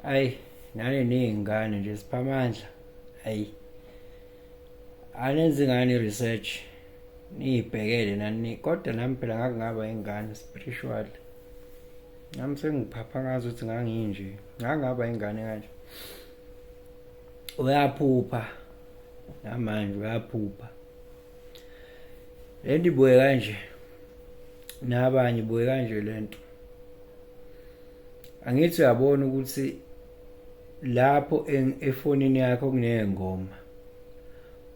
Ayi, nani niy'ngane nje, siphamandla. Ayi, anenze ngani i-research, niyibhekele nani. Kodwa nami phela ngake ngaba ingane spiritual. Nami sengiphapha ngazi ukuthi nganginje, ngangaba ingane kanje. Uyaphupha namanje, uyaphupha. Lento ibuye kanje, nabanye ibuye kanje lento. Angithi uyabona ukuthi lapho efonini yakho kuney'ngoma,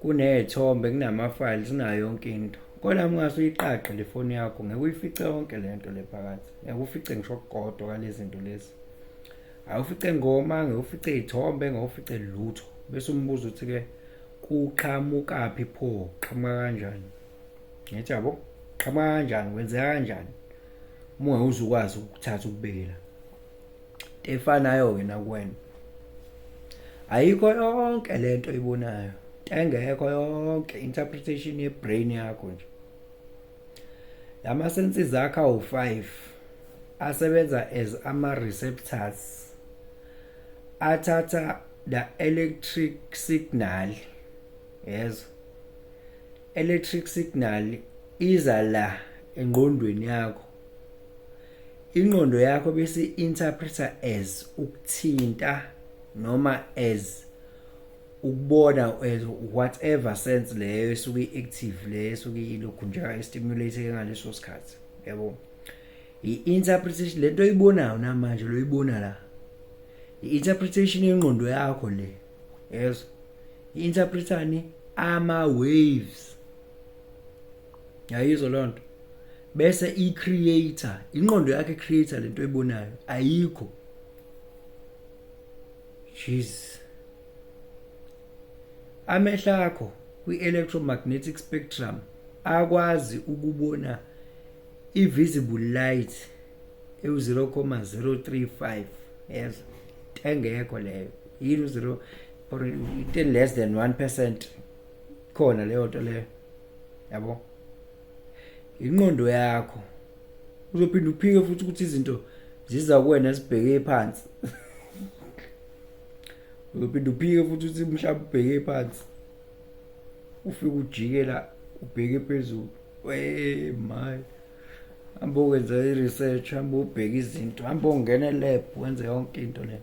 kuney'thombe, kunama-files, kunayo yonke into. Kodwa uma ungase uyiqaqe le foni yakho, ngeke uyifice yonke le nto le phakathi. Ngeke ufice ngisho okukodwa kwalezi zinto lezi. Awufice ngoma, ngeke ufice iy'thombe, ngeke ufice lutho. Bese umbuzo uthi-ke, kuqhamukaphi pho? Qhamuka kanjani? Ngithi yabo, qhamuka kanjani? Kwenzeka kanjani? Uma ungeke uze ukwazi ukuthatha ukubeke la. Into efanayo-ke nakuwena. Ayikho yonke lento oyibonayo. Into engekho yonke interpretation ye-brain yakho nje. Lama senses akho awu-5 asebenza as ama-receptors athatha the electric signal, yezwa, electric signal iza la engqondweni yakho, ingqondo yakho bese interpreta as ukuthinta noma as ukubona, as whatever sense leyo esuke i-active, leyo esuke ilokhu nje stimulate ngaleso sikhathi, yabo. I-interpretation lento oyibonayo namanje, lo oyibona la, i-interpretation yengqondo yakho le, yezwa, i-interpretani ama-waves, yayizwa loo nto, bese i-create ingqondo yakho, i-create lento oyibonayo. Ayikho. Jeez, amehlo akho kwi-electromagnetic spectrum akwazi ukubona i-visible light ewu-0,035, yezwa, engekho leyo. Yini u-0 into less than 1% khona leyo nto leyo, yabo. Ingqondo yakho uzophinda uphike futhi ukuthi izinto ziza kuwena zibheke phansi. Uzophinda uphike futhi ukuthi umhlaba ubheke phansi, ufike ujikela ubheke phezulu. We my, hamba ukwenza i-research, hamba ubheke izinto, hamba ungena e-lab, wenze yonke into le.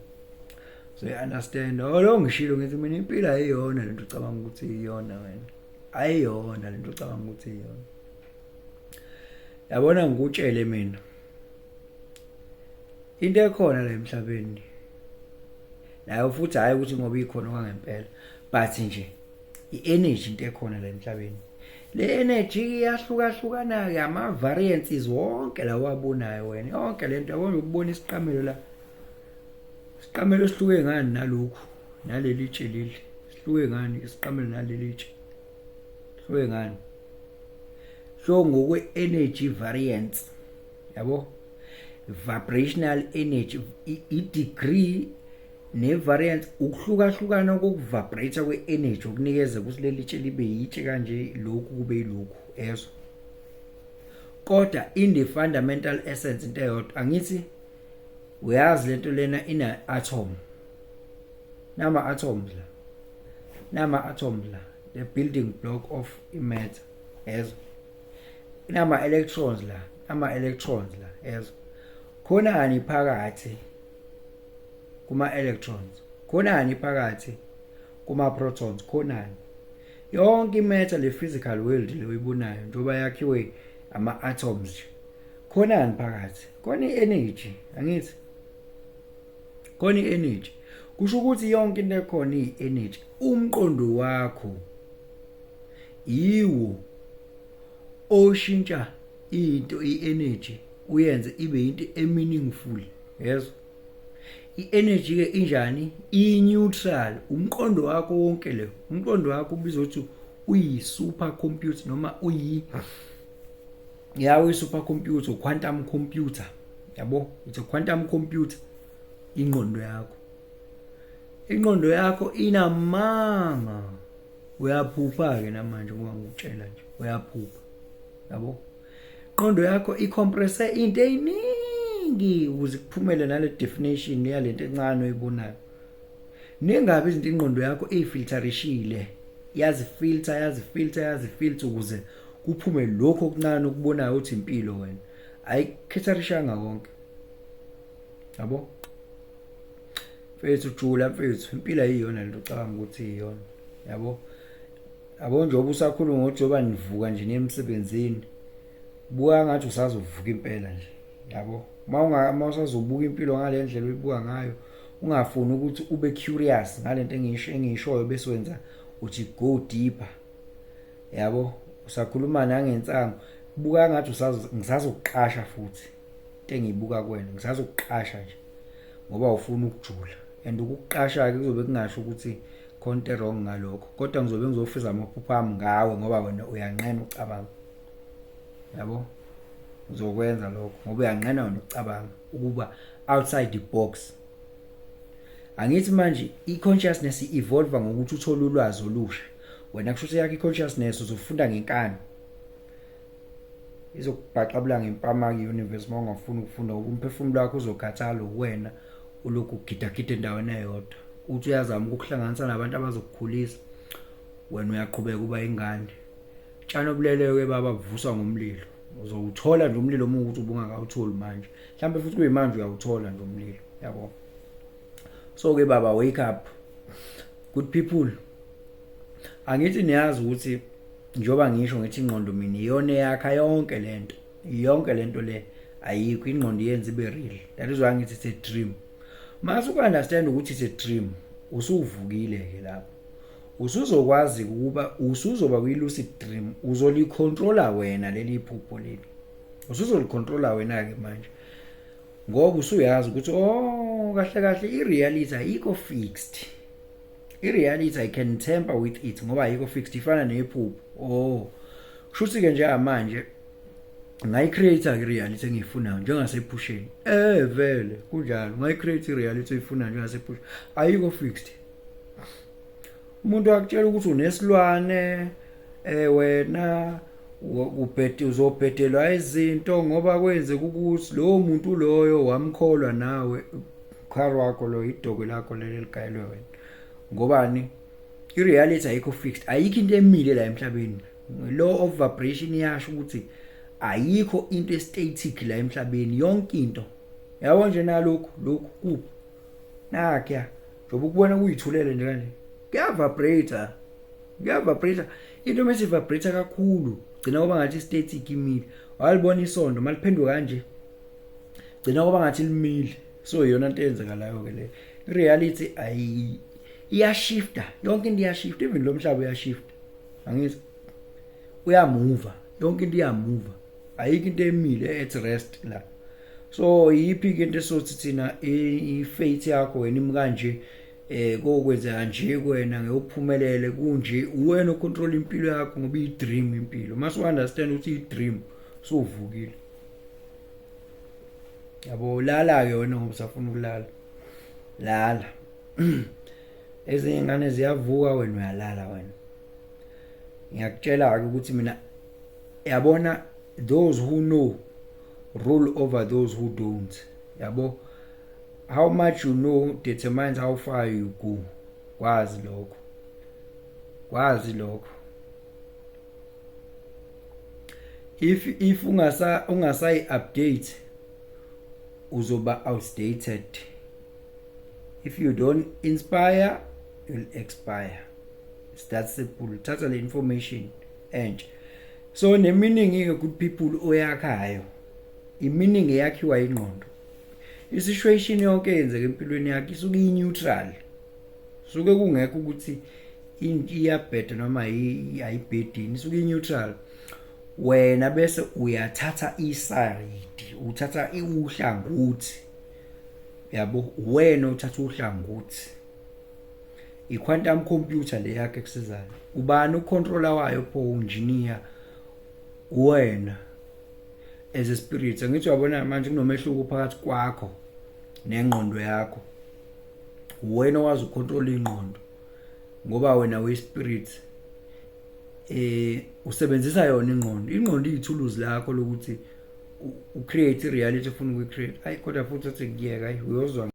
So you understand? Oh, lo ngishilo, ngithi mina impilo ayiyona lento ucabanga ukuthi iyona wena, ayiyona lento ucabanga ukuthi iyona. Yabona, ngikutshele mina into ekhona la emhlabeni nayo futhi, hayi ukuthi ngoba ikhona kwangempela, but nje i-energy, into ekhona la emhlabeni. Le energy iyahlukahlukana-ke, ama-variances wonke la wabonayo wena, yonke lento, yabona. Ukubona isiqamelo la, isiqamelo sihluke ngani nalokhu, naleli tshe leli? Sihluke ngani isiqamelo naleli tshe? Hluke ngani? So ngokwe-energy variance, yabo, vibrational energy, i-degree ne-variance, ukuhlukahlukana kokuvibrate kwe-energy okunikeza ukuthi leli tshe libe yitshe kanje, lokhu kube yilokhu, ezwa. Kodwa in the fundamental essence into eyodwa. Angithi uyazi lento lena ina atom, nama atoms la, nama atoms la, the building block of matter, yezwa. Nama electrons la, ama electrons la, yezwa. Khonani phakathi kuma electrons? Khonani phakathi kuma protons? Khonani? Yonke imatter, le physical world le oyibonayo, njengoba yakhiwe ama atoms nje, khonani phakathi? Khona i-energy, angithi? Khona i-energy. Kusho ukuthi yonke into ekhona iyi-energy. Umqondo wakho yiwo oshintsha into i-energy, uyenze ibe into e-meaningful, yezwa. I-energy ke injani? I-neutral. Umqondo wakho wonke le, umqondo wakho ubizwa ukuthi uyi-super computer noma uyi yawo i-super computer, quantum computer, yabo. It's a quantum computer ingqondo yakho. Ingqondo yakho inamanga. Uyaphupha ke namanje, ngoba ngikutshela nje, uyaphupha, yabo. Ingqondo yakho icompresse into eyiningi. Kuningi ukuze kuphumele nale definition yalento encane oyibonayo. Ningabi izinto ingqondo yakho eyifilterishile, yazifilter, yazifilter, yazifilter ukuze kuphume lokho okuncane okubonayo ukuthi impilo wena. Ayikhetharishanga konke. Yabo? Mfethu jula mfethu, impilo ayiyona lento ocabanga ukuthi iyona. Yabo? Yabo njengoba usakhuluma ngokuthi njengoba nivuka nje niye emsebenzini, buka ngathi usazovuka impela nje. Yabo? Uma usazobuka impilo ngale ndlela oyibuka ngayo, ungafuni ukuthi ube curious ngalento engisho engiyishoyo bese wenza uthi go deeper. Yabo? Usakhuluma nangensangu, buka ngathi usazo ngisazokuqasha futhi. Into engiyibuka kuwena ngisazokuqasha nje ngoba ufuna ukujula and ukukuqasha ke kuzobe kungasho ukuthi khona into wrong ngalokho, kodwa ngizobe ngizofeza amaphupho ami ngawe ngoba wena uyanqena ucabanga. Yabo? Ngizokwenza lokho ngoba uyanqena wena ukucabanga ukuba outside the box. Angithi manje i-consciousness i-evolve ngokuthi uthole ulwazi olusha. Wena kusho ukuthi yakho i-consciousness uzofunda ngenkani. Izokubhaxabula ngempama ke-universe uma ungafuni ukufunda ngoba umphefumulo wakho uzokhathala uwena ulokhu ugidagida endaweni eyodwa. Uthi uyazama ukukuhlanganisa nabantu abazokukhulisa, wena uyaqhubeka uba ingane. Tshani obuleleyo-ke baba buvuswa ngomlilo. Uzowuthola nje umlilo uma ukuthi ubungakawutholi manje. Mhlawumbe futhi kuyimanje uyawuthola nje umlilo, yabo. So-ke baba wake up. Good people. Angithi niyazi ukuthi njengoba ngisho ngithi ingqondo mina iyona eyakha yonke lento. Yonke lento le ayikho, ingqondo iyenza ibe real. That is why ngithi it's a dream. Mase uku-understand ukuthi it's a dream, usuvukile ke lapho. Usuzokwazi ukuba usuzoba kwi-lucid dream, uzolicontrola wena leli phupho leli. Usuzolicontrola wena ke manje. Ngoba usuyazi ukuthi oh kahle kahle i-reality ayikho fixed. I-reality I can tamper with it ngoba ayikho fixed, ifana nephupho. Oh, kushuthi ke njengamanje ngayi-create ke reality engiyifunayo njengasephusheni. Vele kunjalo, ngayi-create i-reality oyifunayo njengasephusheni. Ayikho fixed. Umuntu akutshela ukuthi unesilwane wena ubhede uzobhedelwa izinto ngoba kwenzeka ukuthi lowo muntu loyo wamkholwa nawe ukhari wakho lo idoko lakho leli ligayelwe wena. Ngobani? I-reality ayikho fixed, ayikho into emile la emhlabeni. Law of vibration iyasho ukuthi ayikho into estatic la emhlabeni, yonke into. Yabo nje nalokhu lokhu kuphi? Nakya, njengoba ukubona kuyithulele nje kanje. Kuyavibrate. Kuyavibrate. Into mase vibrate kakhulu, gcina kuba ngathi static imile. Walibona isondo maliphenduka kanje. Gcina kuba ngathi limile. So iyona into eyenzekalayo ke le. I-reality ayi iyashifta, yonke into iyashifta, even lo mhlaba uyashifta. Angithi uyamuva, yonke into iyamuva. Ayikho into emile at rest la. So yiphi ke into esothi thina i-fate yakho wena imi kanje kokwenzeka nje kuwena ngewuphumelele kunje, uwena ocontrol impilo yakho ngoba iyi-dream impilo. Mase u-understand ukuthi iyi-dream sowuvukile. Yabo lala ke wena ngoba usafuna ukulala. Lala. Ezinye ingane ziyavuka wena uyalala wena. Ngiyakutshela ke ukuthi mina yabona those who know rule over those who don't. Yabo, how much you know determines how far you go. Kwazi lokho. Kwazi lokho. If ungasa ungasayi update uzoba outdated. If you don't inspire, you'll expire. It's that simple. Thatha le information entsha. So ne meaning ke good people oyakhayo, i-meaning eyakhiwa ingqondo. I-situation yonke eyenzeka empilweni yakho isuke i-neutral. Suke kungekho ukuthi iyabheda noma ayibhedini, isuke i-neutral. Wena bese uyathatha isayidi, uthatha uhlangothi. Yabo, wena uthatha uhlangothi. I-quantum computer le yakhe ekusizayo. Ubani ucontroller wayo pho engineer? Wena as a spirit. Angithi uyabona manje kunomehluko phakathi kwakho nengqondo yakho. Wena owazi ucontrol ingqondo ngoba wena uyi spirit. Usebenzisa yona ingqondo. Ingqondo iyithuluzi lakho lokuthi U-create i-reality ofuna ukuyi-create. Ayi, kodwa futhi athi kuyeka, ayi, uyozwa.